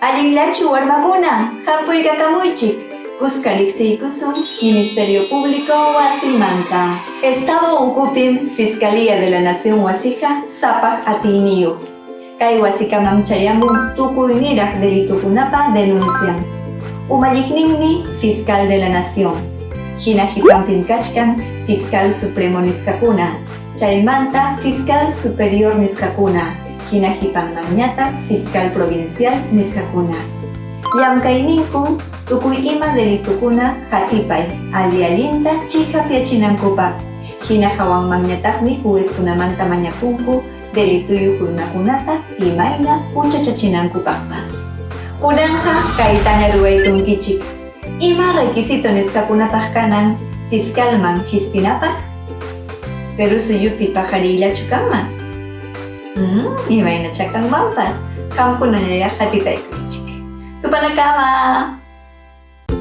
Allinllachu warmakuna, hampuykakamuychik, kuska riqsiykusun Ministerio Público wasimanta. Estado ukupim Fiscalía de la Nación wasiqa sapaq atiyniyuq. Kay wasikamam chayamun tukuyniraq delitukunapa denuncian. Umalliqninmi Fiscal de la Nación. Hina qipanpim kachkan Fiscal Supremo nisqakuna, chaymanta Fiscal Superior nisqakuna, hina qipanmanñataq Fiscal Provincial nisqakuna. Llamkayninkum tukuy ima delitukuna qatipay, alli-allinta chiqapyachinankupaq, hina hawanmanñataqmi juezkunamanta mañakunku delituyuq runakunata imayna huchachachinankupaqpas. Kunanqa kaytaña ruwaykunkichik, Ima requisito nisqakunataq kanan fiscalman qispinapaq? Perú suyupi pajariyllachu kanman? Imaynachá kanmanpas, qamkunañayá qatipaykuychik. Tupanakama!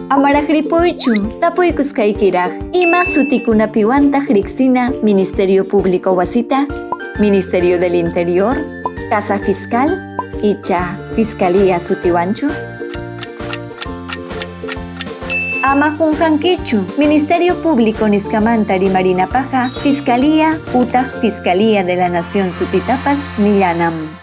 Amaraq ripuychu, tapuykusqaykiraq, Ima sutikunapiwantaq riqsina Ministerio Público wasita, Ministerio del Interior, Casa Fiscal icha Fiscalía sutiwanchu? Ama qunqankichu, Ministerio Público nisqamanta rimarinapaqqa Fiscalía utaq Fiscalía de la Nación sutitapas nillanam.